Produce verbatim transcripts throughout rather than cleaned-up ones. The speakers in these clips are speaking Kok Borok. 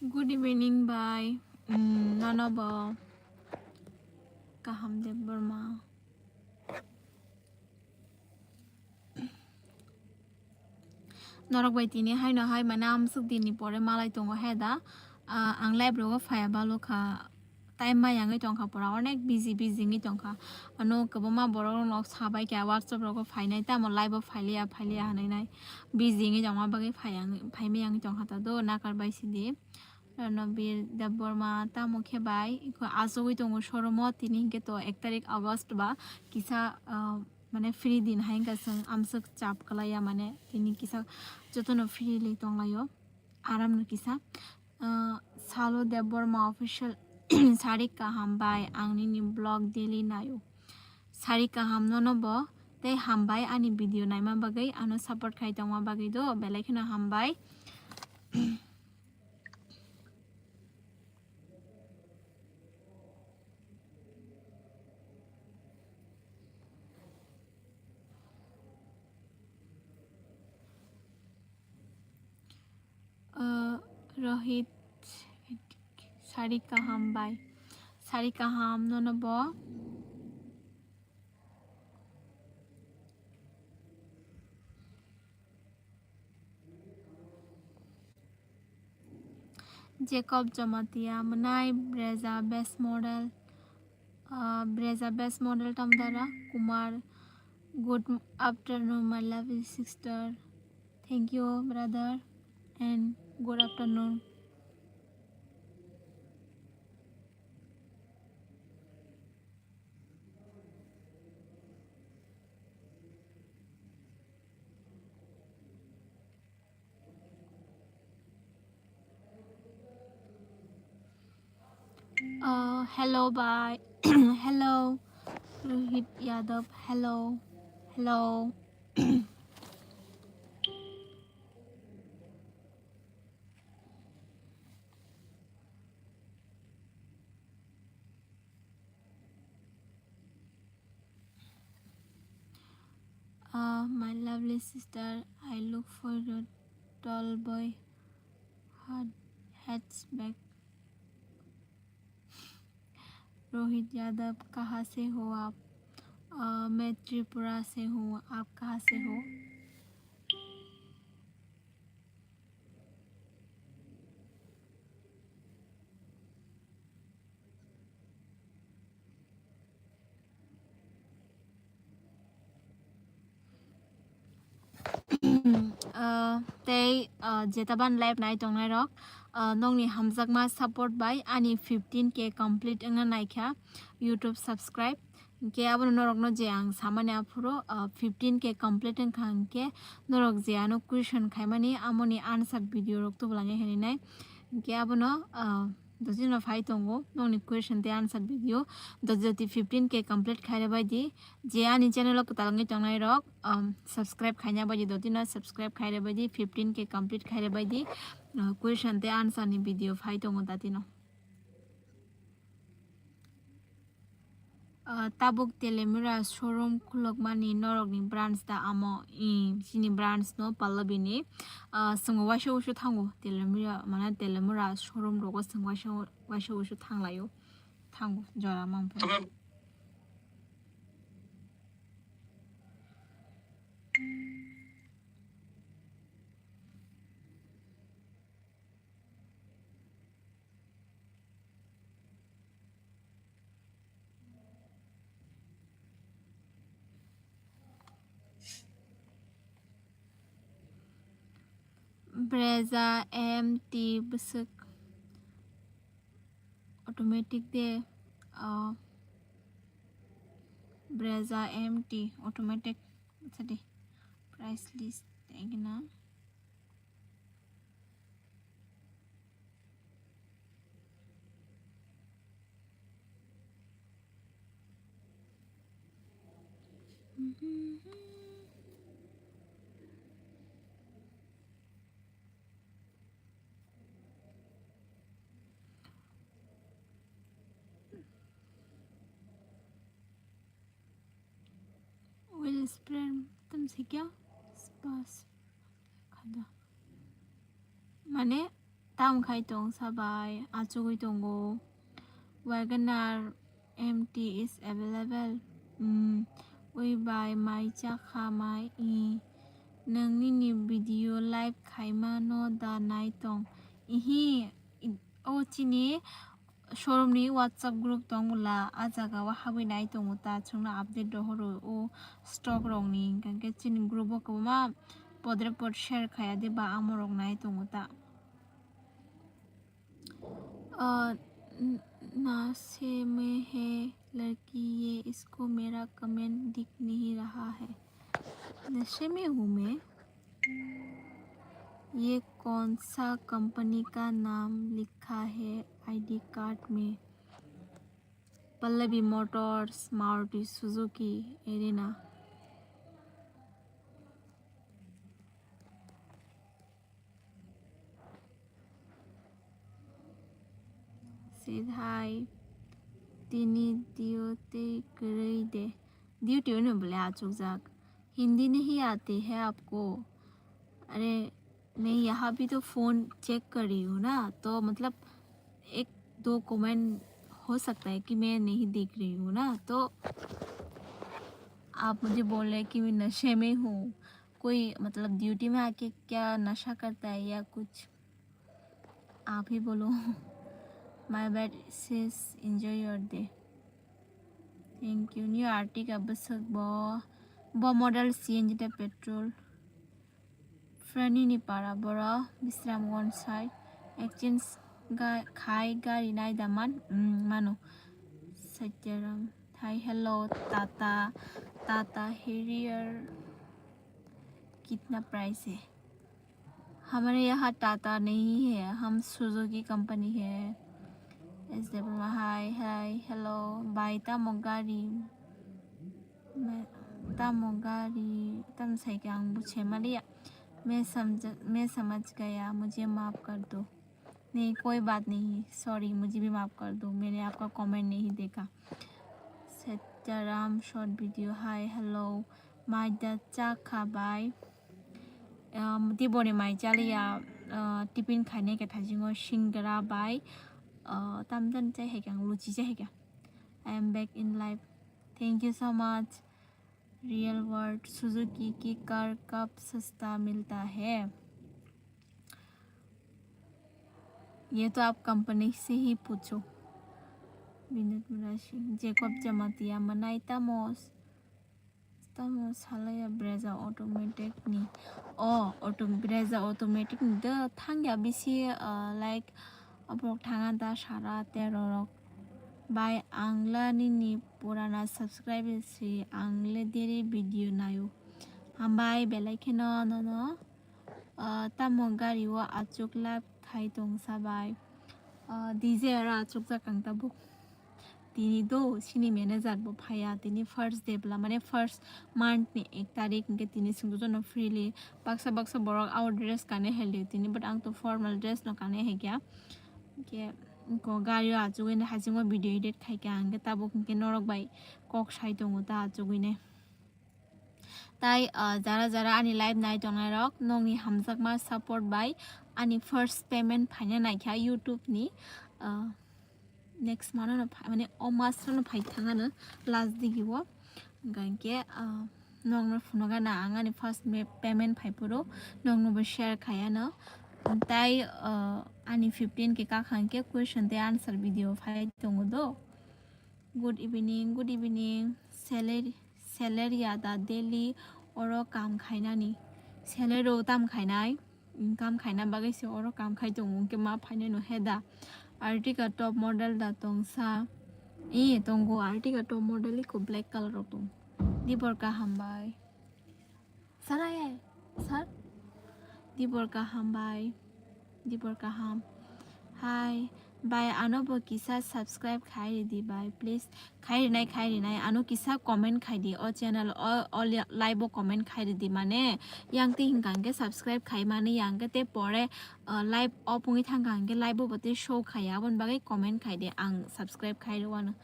Good evening, bye. Mm, nono bo kaham Debbarma. Norok bai tini haino hai mane amsuk dinni pore malai tongo he da. Ah, ang live rogo phaiya balo kha. Time ma yangwi tongkha pura, onek busy, busy wngwi tongkha. Ano kwbangma borok rok nok sabai kha WhatsApp rogo phainai, tamo live o phailiya, phailiya hwnwi nai. Busy wngwi tongma bagwi phai yang, phaima yangwi tongkha ta do, nakar bai sidi. Ranabir Debbarma tamo khe bai, iko achugwi tongo showroom o, tini hinkhe to ek tarik August ba, kisa, ah, mane free din hai wngkha, chwng amswk chap kwlaiya, mane tini kisa jotono freely tonglaio, aram no kisa. Ah, Salo Debbarma official, sari kaham bai, ang nini vlog daily naio. Sari kaham nono bo, tei hambai ani video naima bagwi, ano support khai tongma bagwi do, belai kheno hambai. Uh, Rohit, sari kaham bai. Sari kaham nono bo. Jacob Jamatia, mwnai Brezza best model, ah, Brezza best model tamdara Kumar. Good afternoon, my lovely sister. Thank you, brother, and good afternoon. Uh, hello, bye. Hello, Rohit Yadav. Hello, hello. Ah, my lovely sister, I look for your tall boy, hard hatchback. Rohit Yadav, kaha se ho aap? Ah, main Tripura se hu, aap kaha se ho? Ah, tei, ah, jetaban live nai tongnai rok, ah, nokni hamjakma support bai ani fifteen K complete wngna naikha YouTube subscribe. Hinkhe abono norokno je ang samani aphuru, ah, fifteen K complete wngkha hinkhe norok je ano question khaimani amoni answer video rok tubulangya hinwi nai. Hinkhe abono, ah, dotino phai tongo nokni question tei answer video. Doti doti fifteen K complete khaire bai di. Je ani channel o kwtal wngwi tongnai rok, um, subscribe khaina bai di, dotino subscribe khaire bai di, fifteen K complete khaire bai di. Ah, question tei answer ni video phai tongo datino. Ah, tabuk Telemura showroom khulukmani norokni branch da amo? Ih, chini branch no Pallavi ni. Ah, chwng waisa waisa thango Telemura, mane Telemura showroom rogo chwng waisa, waisa waisa thanglaio. Thango jora manpho. Brezza M T bwswk automatic de, ah, Brezza M T automatic sadi price list tei gana. Oil spray tam se kya? Spas khada. Mane Tam khai tong sabai, achugwi tongo. Wagon R M T is available. Hmm, ui bai mai chakha mai i. Nang nini video live khaima no da nai tong. Ihi, i-, o chini showroom ni WhatsApp group tong ula, a jaga o habwi nai tongo ta, chwngno update rohoro o stock rok ni, hingkha khe chini group o kwbangma podre pod share khaya de ba amo rok nai tongo ta. अ, न-, नशे में है लड़की, ये इसको मेरा कमेंट दिख नहीं रहा है। नशे में हूँ मैं। ये कौन सा कंपनी का नाम लिखा है आईडी कार्ड में? Pallavi Motors, Maruti Suzuki, Erina. Said hi. Tini duty kwrwi de. Duty hwnwi bole achukjak. Hindi nahi aati hai aapko? Are, main yahan bhi to phone check kar rahi hu na, to matlab ek do comment ho sakta hai ki main nahi dikh rahi hu na, to aap mujhe bol rahe ki main nashe mein hu. कोई मतलब ड्यूटी में आके क्या नशा करता है या कुछ, आप ही बोलो। My bad sis, enjoy your day. Thank you. New Ertiga bwswk bo, bo model C N G ta petrol. Friend ni para boro Bisramganj side. Exchange ga-, khai gari nai da man, mm, mano. Satyaram. Hi, hello, Tata, Tata Harrier. कितना प्राइस है? हमारे यहाँ टाटा नहीं है, हम Suzuki company है। S W, hi, hi, hello, bai, tamo gari, ma-, tamo gari, tam sai ke ang buchhe maliya. मैं समझ, मैं समझ गया, मुझे माफ कर दो। नहीं, कोई बात नहीं, सॉरी, मुझे भी माफ कर दो, मैंने आपका कमेंट नहीं देखा। Satyaram short video, hi, hello, mai da cha kha bai? Um, tiboni mai chaliya, uh, tiffin khainai khe thaisingo singra bai, uh, tamdan chai hai khe ang luchi chai hai khe. I am back in life. Thank you so much. Real world Suzuki की कार कब सस्ता मिलता है? ये तो आप कंपनी से ही पूछो। विनोद मुराशी, जेकब Jamatia, manai tamo, tamo salaya Brezza automatic ni। O, auto, Brezza automatic ni do thangya bisi, uh, like, obrok thanga da sara tero rok. Bai, ang la nini purana subscriber si, ang le daily video nayo. Hambai, belai kheno nono, uh, tamo gari o achuk lab khai tong sabai. Uh, D J aro achuk jak ang tabuk. Tini do sini manager bo phaiya, tini first day bla, mane first month ni ek tarik, hingke tini singkujono freely baksa baksa borok out dress kane helio tini, but ang to formal dress no kane hekya. Hingke ko gari o achugui ne haisingo video edit khaikha, hingke tabuk hingke norok bai kok sai tongo ta achugui ne. Tai, ah, jara jara ani live nai tongnai rok, nokni hamjakma support bai ani first payment phaina naikha YouTube ni, ah, next month no phai, mane o mas no phai thangano last digi o. Hingkha hingke, ah, nokno phunukgana ang ani first me-, payment phai phuru nokno bo share khai ano. Tai, ah, ani fifteen K kakha hingke question tei answer video phai tongo do. Good evening, good evening. Salary, salary ada daily oro kam khainani. Salary o tam khainai, income khaina bagwi se oro kam khai tongo, hwnkhe ma phainai no he da. Ertiga top model da tongsa. E, tongo Ertiga top model iko black color rok tongo. Dibor kaham bai. Sana ye, sir? Dibor kaham bai. Dibor kaham. Hi. Bai, ano bo kisa subscribe khai ridi bai, please. Khai rinai, khai rinai. Ano kisa comment khai di. O channel, o, o li-, live o comment khai ridi. Mane, yang ti hingka hingke subscribe khai mani yang ke te pore, uh, live off wngwi thangka hingke live o bo te show khai. Aboni bagwi comment khai di. Ang subscribe khai rwano.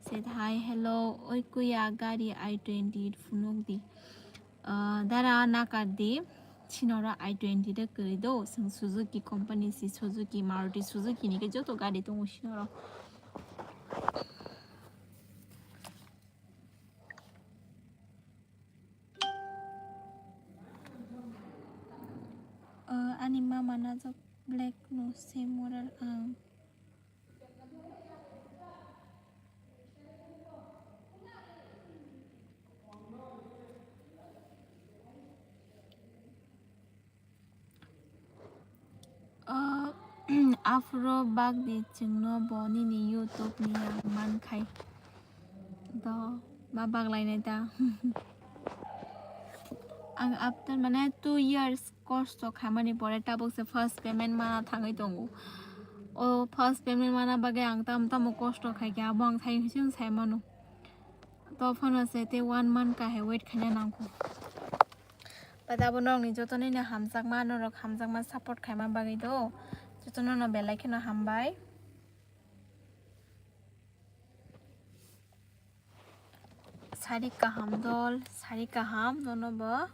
Said hi, hello. Oi kuya gari I twenty phunuk di. Ah, dara nakar di. Sinoro i twenty de kwrwi do, chwng Suzuki company si, Suzuki, Maruti Suzuki ni khe joto gari tongo sinoro. O, ani mama najak black no same model ang. O, aphuru bagdi chwngno bo nini YouTube ni ang mankhai. Do, ma baglainai ta. Ang after mane two years kosto khaimani pore tabuk se first payment mana thangwi tongo. O first payment mana bagwi ang tamo tamo kosto khaikha, abo ang sai, sai mano. To phano se tei one month kahai wait khaina nangkho. Bai abo norokni jotono no hamjakma, norok hamjakma support khaima bagwi do. Jotono no belai kheno hambai. Sari kaham dol, sari kaham nono bo.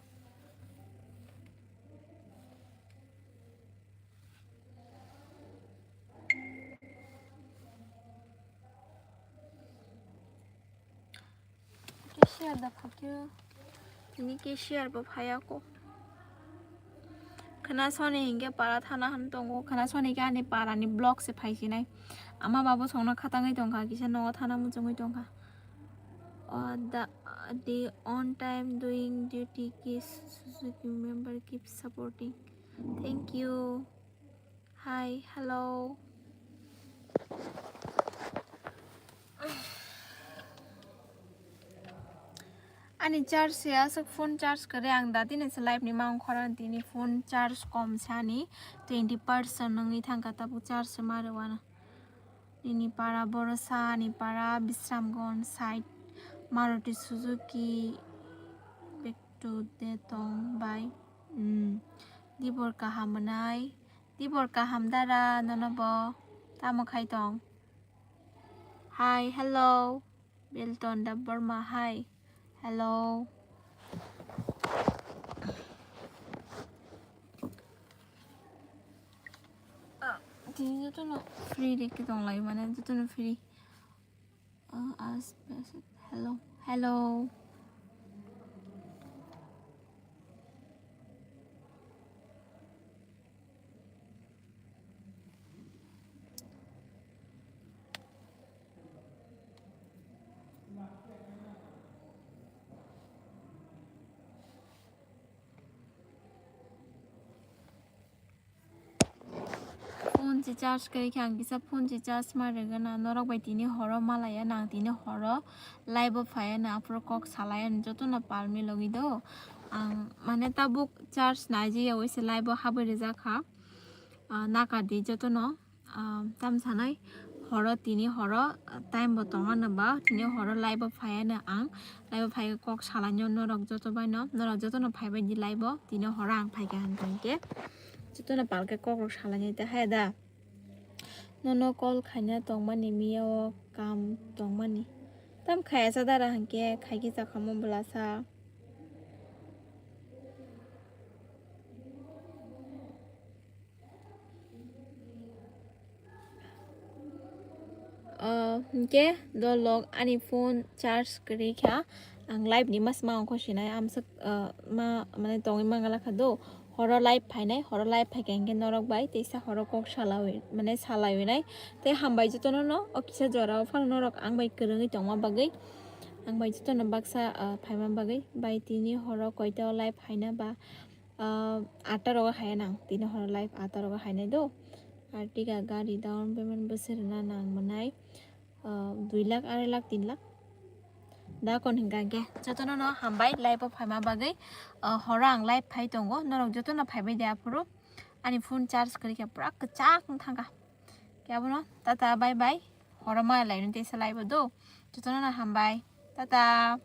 Cashier da phakhe. Tini cashier bo phaya ko. Khna soni hinkhe para thana han tongo. Khna soni khe ani para ni block se phai sinai. Ama babu songno khatangwi tongkha, kisa nogo thana muchungwi tongkha. Uh, the, the on time doing duty, ki Suzuki member, keep supporting. Thank you. Hi, hello. Ani charge se aswk phone charge kwrwi ang da tini se live ni ma ongkhora tini phone charge kom sani twenty percent wngwi thangkha tabuk charge se ma rwano. Nini para Borosa, ani para Bisramganj side Maruti Suzuki back to the tong bai. Hmm. Dibor kaham mwnai. Tibor kaham dara nono bo tamo khai tong? Hi, hello. Belton Debbarma, hi. Hello. Ah, tini jotono free de ke tong lai mane jotono free. Ah, as, as, hello, hello. Phone se charge kwrwi khe ang kisa phone se charge ma rwgwna norok bai tini horo malaya nang tini horo live o phaiya na aphuru kok salaya jotono palmi logi do ang mane tabuk charge naijaya waisa live o habwi rijak kha. Ah, naka di jotono, ah, tam sanai horo tini horo, ah, time bo tongo no ba tini horo live o phaiya no ang live o phai kok salai no norok joto bai no norok jotono phaibai di live o tini horo ang phaikha hwnkhe jotono palkhe kok rok salai nai ta haya da. Nono call khaina tongmani miya o kam tongmani. Tam khaya cha dara hwnkhe khaikhe cha khamu bwlasa. Ah, hwnkhe dolok ani phone charge kwrwi kha. Ang live ni mas ma ongkho sinai amswk, ah, ma, mane tongwi mangala kha do. Horo live phainai, horo live phaikha hwnkhe norok bai teisa horo kok salawi, mane salaiwi nai. Tei hambai jotono no o kisa jora o phano norok ang bai kwrwngwi tongma bagwi. Ang bai jotono baksa, ah, phaima bagwi. Bai tini horo koita o live phaina ba, ah, atta rogo haiya nang. Tini horo live atta rogo hainai do. Artiga gari down payment bwswk rwna nang mwnai. Ah, dui lakh, arai lakh, tin lakh. Da kon hingka hingke jotono no hambai live o phaima bagwi, ah, horo ang live phai tongo, norok jotono phaibai de aphuru ani phone charge kwrwi khe pura kwchak wng thangkha. Khe abono tata bye bye, horo ma lai nung teisa live o do, jotono no hambai, tata.